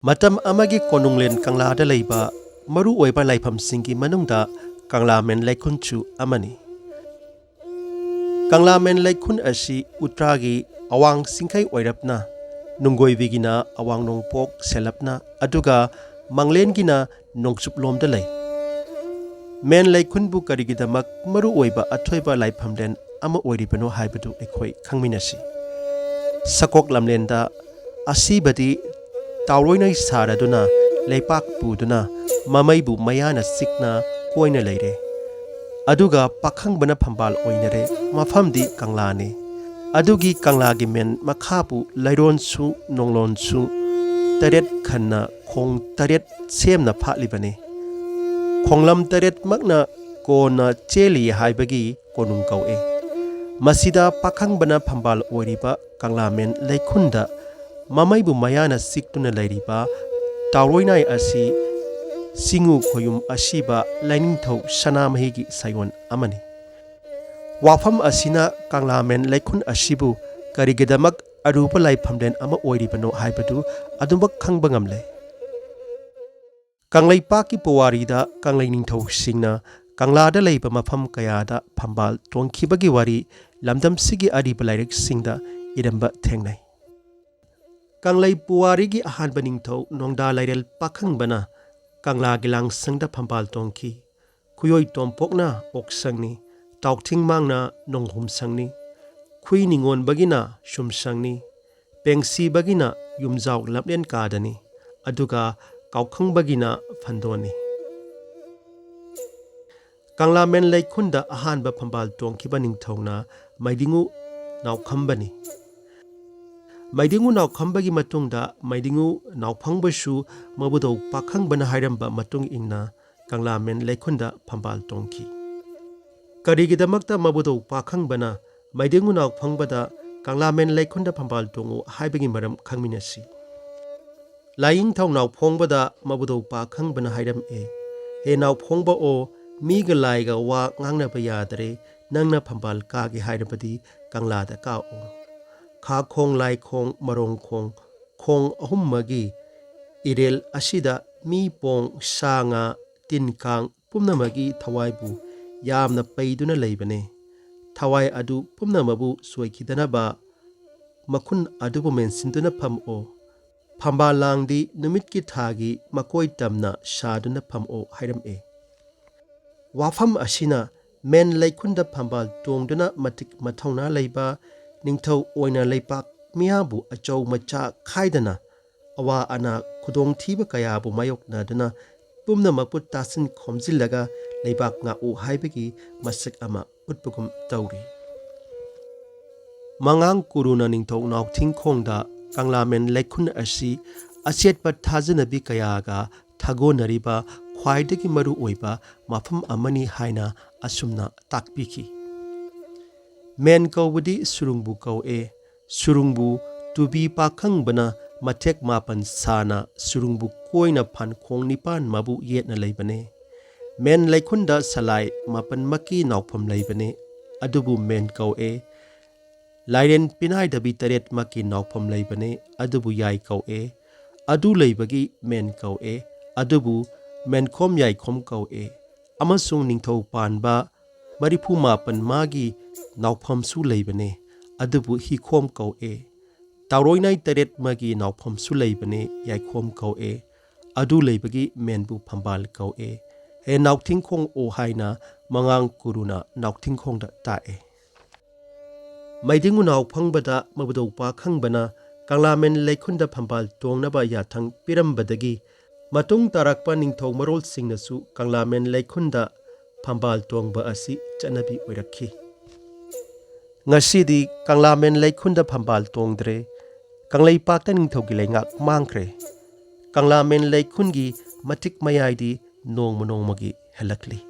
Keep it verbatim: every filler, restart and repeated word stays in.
ꯃꯇꯝ ꯑꯃꯒꯤ ꯀꯣꯅꯨꯡꯂꯦꯟ ꯀꯪꯂꯥꯗ ꯂꯩꯕ ꯃꯔꯨ ꯑꯣꯏꯕ ꯂꯥꯏꯐꯝꯁꯤꯡꯒꯤ ꯃꯅꯨꯡꯗ ꯀꯪꯂꯥꯃꯦꯟ ꯂꯩꯈꯨꯟꯁꯨ ꯑꯃꯅꯤ꯫ ꯀꯪꯂꯥꯃꯦꯟ ꯂꯩꯈꯨꯟ ꯑꯁꯤ ꯎꯇ꯭ꯔꯥꯒꯤ ꯑꯋꯥꯡ ꯆꯤꯡꯈꯩ ꯑꯣꯏꯔꯞꯅ, ꯅꯨꯡꯒꯣꯏꯕꯤꯒꯤꯅ ꯑꯋꯥꯡ ꯅꯣꯡꯄꯣꯛ ꯁꯦꯜꯂꯞꯅ, ꯑꯗꯨꯒ ꯃꯥꯡꯂꯦꯟꯒꯤꯅ ꯅꯣꯡꯆꯨꯞꯂꯣꯝꯗ ꯂꯩ꯫ ꯃꯦꯟ ꯂꯩꯈꯨꯟꯕꯨ ꯀꯔꯤꯒꯤꯗꯃꯛ ꯃꯔꯨ ꯑꯣꯏꯕ ꯑꯊꯣꯏꯕ ꯂꯥꯏꯐꯝꯂꯦꯟ ꯑꯃ ꯑꯣꯏꯔꯤꯕꯅꯣ ꯍꯥꯏꯕꯗꯨ ꯑꯩꯈꯣꯏ ꯈꯪꯃꯤꯟꯅꯁꯤ꯫ ꯁꯀꯣꯛ ꯂꯝꯂꯦꯟꯗ ꯑꯁꯤꯕꯗꯤ ꯇꯥꯎꯔꯣꯏꯅ ꯁꯥꯔꯗꯨꯅ, ꯂꯩꯄꯥꯛ ꯄꯨꯗꯨꯅ, ꯃꯃꯩꯕꯨ ꯃꯌꯥꯅ ꯆꯤꯛꯅ ꯀꯣꯏꯅ ꯂꯩꯔꯦ꯫ ꯑꯗꯨꯒ ꯄꯥꯈꯪꯕꯅ ꯐꯝꯕꯥꯜ ꯑꯣꯏꯅꯔꯦ꯫ ꯃꯐꯝꯗꯤ ꯀꯪꯂꯥꯅꯤ꯫ ꯑꯗꯨꯒꯤ ꯀꯪꯂꯥꯒꯤ ꯃꯦꯟ ꯃꯈꯥꯕꯨ ꯂꯩꯔꯣꯟꯁꯨ ꯅꯣꯡꯂꯣꯟꯁꯨ ꯇꯔꯦꯠ ꯈꯟꯅ ꯈꯣꯡ ꯇꯔꯦꯠ ꯁꯦꯝꯅ ꯐꯥꯠꯂꯤꯕꯅꯤ꯫ ꯈꯣꯡꯂꯝ ꯇꯔꯦꯠꯃꯛꯅ ꯀꯣꯟꯅ ꯆꯦꯜꯂꯤ ꯍꯥꯏꯕꯒꯤ ꯀꯣꯅꯨꯡ ꯀꯧꯏ꯫ ꯃꯁꯤꯗ ꯄꯥꯈꯪꯕꯅ ꯐꯝꯕꯥꯜ ꯑꯣꯏꯔꯤꯕ ꯀꯪꯂꯥꯃꯦꯟ ꯂꯩꯈꯨꯟꯗ ꯃꯃꯩꯕꯨ ꯃꯌꯥꯅ ꯆꯤꯛꯇꯨꯅ ꯂꯩꯔꯤꯕ ꯇꯥꯎꯔꯣꯏꯅꯥꯏ ꯑꯁꯤ ꯆꯤꯡꯉꯨ ꯈꯣꯌꯨꯝ ꯑꯁꯤꯕ ꯂꯥꯏꯅꯤꯡꯊꯧ ꯁꯅꯥꯃꯍꯤꯒꯤ ꯁꯥꯌꯣꯟ ꯑꯃꯅꯤ꯫ ꯋꯥꯐꯝ ꯑꯁꯤꯅ ꯀꯪꯂꯥꯃꯦꯟ ꯂꯩꯈꯨꯟ ꯑꯁꯤꯕꯨ ꯀꯔꯤꯒꯤꯗꯃꯛ ꯑꯔꯨꯕ ꯂꯥꯏꯐꯝꯂꯦꯟ ꯑꯃ ꯑꯣꯏꯔꯤꯕꯅꯣ ꯍꯥꯏꯕꯗꯨ ꯑꯗꯨꯃꯛ ꯈꯪꯕ ꯉꯝꯂꯦ꯫ ꯀꯪꯂꯩꯄꯥꯛꯀꯤ ꯄꯨꯋꯥꯔꯤꯗ ꯀꯪꯂꯩ ꯅꯤꯡꯊꯧꯁꯤꯡꯅ ꯀꯪꯂꯥꯗ ꯂꯩꯕ ꯃꯐꯝ ꯀꯌꯥꯗ ꯐꯝꯕꯥꯜ ꯇꯣꯡꯈꯤꯕꯒꯤ ꯋꯥꯔꯤ ꯂꯝꯗꯝꯁꯤꯒꯤ ꯑꯔꯤꯕ ꯂꯥꯏꯔꯤꯛꯁꯤꯡꯗ ꯏꯔꯝꯕ ꯊꯦꯡꯅꯩ꯫ ꯀꯪꯂꯩ ꯄꯨꯋꯥꯔꯤꯒꯤ ꯑꯍꯥꯟꯕ ꯅꯤꯡꯊꯧ ꯅꯣꯡꯗꯥ ꯂꯥꯏꯔꯦꯜ ꯄꯥꯈꯪꯕꯅ ꯀꯪꯂꯥꯒꯤ ꯂꯥꯡꯁꯪꯗ ꯐꯝꯕꯥꯜ ꯇꯣꯡꯈꯤ꯫ ꯈꯨꯌꯣꯏ ꯇꯣꯝꯄꯣꯛꯅ ꯑꯣꯛꯁꯪꯅꯤ, ꯇꯥꯎꯊꯤꯡꯃꯥꯡꯅ ꯅꯣꯡꯍꯨꯝꯁꯪꯅꯤ, ꯈꯨꯏ ꯅꯤꯉꯣꯟꯕꯒꯤꯅ ꯁꯨꯝꯁꯪꯅꯤ, ꯄꯦꯡꯁꯤꯕꯒꯤꯅ ꯌꯨꯝꯖꯥꯎ ꯂꯝꯂꯦꯟ ꯀꯥꯗꯅꯤ, ꯑꯗꯨꯒ ꯀꯥꯎꯈꯪꯕꯒꯤꯅ ꯐꯟꯗꯣꯟꯅꯤ꯫ ꯀꯪꯂꯥꯃꯦꯟ ꯂꯩꯈꯨꯟꯗ ꯑꯍꯥꯟꯕ ꯐꯝꯕꯥꯜ ꯇꯣꯡꯈꯤꯕ ꯅꯤꯡꯊꯧꯅ ꯃꯩꯗꯤꯡꯉꯨ ꯅꯥꯎꯈꯝꯕꯅꯤ꯫ ꯃꯩꯗꯤꯡꯉꯨ ꯅꯥꯎꯈꯝꯕꯒꯤ ꯃꯇꯨꯡꯗ ꯃꯩꯗꯤꯡꯉꯨ ꯅꯥꯎꯐꯪꯕꯁꯨ ꯃꯕꯨꯗꯧ ꯄꯥꯈꯪꯕꯅ ꯍꯥꯏꯔꯝꯕ ꯃꯇꯨꯡ ꯏꯟꯅ ꯀꯪꯂꯥꯃꯦꯟ ꯂꯩꯈꯨꯟꯗ ꯐꯝꯕꯥꯜ ꯇꯣꯡꯈꯤ꯫ ꯀꯔꯤꯒꯤꯗꯃꯛꯇ ꯃꯕꯨꯗꯧ ꯄꯥꯈꯪꯕꯅ ꯃꯩꯗꯤꯡꯉꯨ ꯅꯥꯎꯐꯪꯕꯗ ꯀꯪꯂꯥꯃꯦꯟ ꯂꯩꯈꯨꯟꯗ ꯐꯝꯕꯥꯜ ꯇꯣꯡꯉꯨ ꯍꯥꯏꯕꯒꯤ ꯃꯔꯝ ꯈꯪꯃꯤꯟꯅꯁꯤ꯫ ꯂꯥꯏꯅꯤꯡꯊꯧ ꯅꯥꯎꯐꯣꯡꯕꯗ ꯃꯕꯨꯗꯧ ꯄꯥꯈꯪꯕꯅ ꯍꯥꯏꯔꯝꯃꯤ, "ꯍꯦ ꯅꯥꯎꯐꯣꯡꯕ ꯑꯣ, ꯃꯤꯒ ꯂꯥꯏꯒ ꯋꯥ ꯉꯥꯡꯅꯕ ꯌꯥꯗꯔꯦ, ꯅꯪꯅ ꯐꯝꯕꯥꯜ ꯀꯥꯒꯦ ꯍꯥꯏꯔꯕꯗꯤ ꯀꯪꯂꯥꯗ ꯀꯥꯑꯣ꯫ ꯈꯥꯈꯣꯡ, ꯂꯥꯏꯈꯣꯡ, ꯃꯔꯣꯡꯈꯣꯡ, ꯈꯣꯡ ꯑꯍꯨꯝꯃꯒꯤ ꯏꯔꯦꯜ ꯑꯁꯤꯗ ꯃꯤ ꯄꯣꯡ, ꯁꯥ ꯉꯥ, ꯇꯤꯟ ꯀꯥꯡ ꯄꯨꯝꯅꯃꯛꯀꯤ ꯊꯋꯥꯏꯕꯨ ꯌꯥꯝꯅ ꯄꯩꯗꯨꯅ ꯂꯩꯕꯅꯦ꯫ ꯊꯋꯥꯏ ꯑꯗꯨ ꯄꯨꯝꯅꯃꯛꯕꯨ ꯁꯣꯏꯈꯤꯗꯅꯕ ꯃꯈꯨꯟ ꯑꯗꯨꯕꯨ ꯃꯦꯟꯁꯤꯟꯗꯨꯅ ꯐꯝꯑꯣ꯫ ꯐꯝꯕꯥꯜ ꯂꯥꯡꯗꯤ ꯅꯨꯃꯤꯠꯀꯤ ꯊꯥꯒꯤ ꯃꯀꯣꯏ ꯇꯝꯅ ꯁꯥꯗꯨꯅ ꯐꯝꯑꯣ ꯍꯥꯏꯔꯝꯃꯤ꯫ ꯋꯥꯐꯝ ꯑꯁꯤꯅ ꯃꯦꯟ ꯂꯩꯈꯨꯟꯗ ꯐꯝꯕꯥꯜ ꯇꯣꯡꯗꯨꯅ ꯃꯇꯤꯛ ꯃꯊꯧꯅꯥ ꯂꯩꯕ ꯅꯤꯡꯊꯧ ꯑꯣꯏꯅ ꯂꯩꯄꯥꯛ ꯃꯤꯌꯥꯝꯕꯨ ꯑꯆꯧ ꯃꯆꯥ ꯈꯥꯏꯗꯅ ꯑꯋꯥ ꯑꯅꯥ ꯈꯨꯗꯣꯡꯊꯤꯕ ꯀꯌꯥꯕꯨ ꯃꯥꯌꯣꯛꯅꯗꯨꯅ ꯄꯨꯝꯅꯃꯛꯄꯨ ꯇꯥꯁꯤꯟ ꯈꯣꯝꯖꯤꯜꯂꯒ ꯂꯩꯕꯥꯛ ꯉꯥꯛꯎ ꯍꯥꯏꯕꯒꯤ ꯃꯁꯛ ꯑꯃ ꯎꯠꯄꯒꯨꯝ ꯇꯧꯔꯤ꯫ ꯃꯉꯥꯡ ꯀꯨꯔꯨꯅ ꯅꯤꯡꯊꯧ ꯅꯥꯎꯊꯤꯡꯈꯣꯡꯗ ꯀꯪꯂꯥꯃꯦꯟ ꯂꯩꯈꯨꯟ ꯑꯁꯤ ꯑꯆꯦꯠꯄ ꯊꯥꯖꯅꯕꯤ ꯀꯌꯥꯒ ꯊꯥꯒꯣꯟꯅꯔꯤꯕ ꯈ꯭ꯋꯥꯏꯗꯒꯤ ꯃꯔꯨ ꯑꯣꯏꯕ ꯃꯐꯝ ꯑꯃꯅꯤ ꯍꯥꯏꯅ ꯑꯁꯨꯝꯅ ꯇꯥꯛꯄꯤꯈꯤ꯫ ꯃꯦꯟ ꯀꯧꯕꯗꯤ ꯁꯨꯔꯨꯡꯕꯨ ꯀꯧꯑꯦ꯫ ꯁꯨꯔꯨꯡꯕꯨ ꯇꯨꯕꯤ ꯄꯥꯈꯪꯕꯅ ꯃꯊꯦꯛ ꯃꯥꯄꯟ ꯁꯥꯅ ꯁꯨꯔꯨꯡꯕꯨ ꯀꯣꯏꯅ ꯐꯥꯟꯈꯣꯡ ꯅꯤꯄꯥꯟ ꯃꯕꯨ ꯌꯦꯠꯅ ꯂꯩꯕꯅꯦ꯫ ꯃꯦꯟ ꯂꯩꯈꯨꯟꯗ ꯁꯂꯥꯏ ꯃꯥꯄꯟꯃꯛꯀꯤ ꯅꯥꯎꯐꯝ ꯂꯩꯕꯅꯦ꯫ ꯑꯗꯨꯕꯨ ꯃꯦꯟ ꯀꯧꯑꯦ꯫ ꯂꯥꯏꯔꯦꯟ ꯄꯤꯅꯥꯏꯗꯕꯤ ꯇꯔꯦꯠꯃꯛꯀꯤ ꯅꯥꯎꯐꯝ ꯂꯩꯕꯅꯦ꯫ ꯑꯗꯨꯕꯨ ꯌꯥꯏ ꯀꯧꯑꯦ꯫ ꯑꯗꯨ ꯂꯩꯕꯒꯤ ꯃꯦꯟ ꯀꯧꯑꯦ꯫ ꯑꯗꯨꯕꯨ ꯃꯦꯟꯈꯣꯝ ꯌꯥꯏꯈꯣꯝ ꯀꯧꯑꯦ꯫ ꯑꯃꯁꯨꯡ ꯅꯤꯡꯊꯧ ꯄꯥꯟꯕ ꯃꯔꯤꯐꯨ ꯃꯥꯄꯟ ꯃꯥꯒꯤ ꯅꯥꯎꯐꯝꯁꯨ ꯂꯩꯕꯅꯦ꯫ ꯑꯗꯨꯕꯨ ꯍꯤꯈꯣꯝ ꯀꯧꯑꯦ꯫ ꯇꯥꯎꯔꯣꯏꯅꯥꯏ ꯇꯔꯦꯠ ꯃꯥꯒꯤ ꯅꯥꯎꯐꯝꯁꯨ ꯂꯩꯕꯅꯦ꯫ ꯌꯥꯏꯈꯣꯝ ꯀꯧꯑꯦ꯫ ꯑꯗꯨ ꯂꯩꯕꯒꯤ ꯃꯦꯟꯕꯨ ꯐꯝꯕꯥꯜ ꯀꯧꯑꯦ꯫ ꯍꯦ ꯅꯥꯎꯊꯤꯡꯈꯣꯡ ꯑꯣ ꯍꯥꯏꯅ ꯃꯉꯥꯡ ꯀꯨꯔꯨꯅ ꯅꯥꯎꯊꯤꯡꯈꯣꯡꯗ ꯇꯥꯛꯑꯦ꯫ ꯃꯩꯗꯤꯡ ꯎꯅꯥꯎ ꯐꯪꯕꯗ ꯃꯕꯨꯗꯧ ꯄꯥꯈꯪꯕꯅ ꯀꯪꯂꯥꯃꯦꯟ ꯂꯩꯈꯨꯟꯗ ꯐꯝꯕꯥꯜ ꯇꯣꯡꯅꯕ ꯌꯥꯊꯪ ꯄꯤꯔꯝꯕꯗꯒꯤ ꯃꯇꯨꯡ ꯇꯥꯔꯛꯄ ꯅꯤꯡꯊꯧ ꯃꯔꯣꯜꯁꯤꯡꯅꯁꯨ ꯀꯪꯂꯥꯃꯦꯟ ꯂꯩꯈꯨꯟꯗ ꯐꯝꯕꯥꯜ ꯇꯣꯡꯕ ꯑꯁꯤ ꯆꯠꯅꯕꯤ ꯑꯣꯏꯔꯛꯈꯤ꯫ ꯉꯁꯤꯗꯤ ꯀꯪꯂꯥꯃꯦꯟ ꯂꯩꯈꯨꯟꯗ ꯐꯝꯕꯥꯜ ꯇꯣꯡꯗ꯭ꯔꯦ꯫ ꯀꯪꯂꯩꯄꯥꯛꯇ ꯅꯤꯡꯊꯧꯒꯤ ꯂꯩꯉꯥꯛ ꯃꯥꯡꯈ꯭ꯔꯦ꯫ ꯀꯪꯂꯥꯃꯦꯟ ꯂꯩꯈꯨꯟꯒꯤ ꯃꯇꯤꯛ ꯃꯌꯥꯏꯗꯤ ꯅꯣꯡꯃ ꯅꯣꯡꯃꯒꯤ ꯍꯦꯜꯂꯛꯂꯤ꯫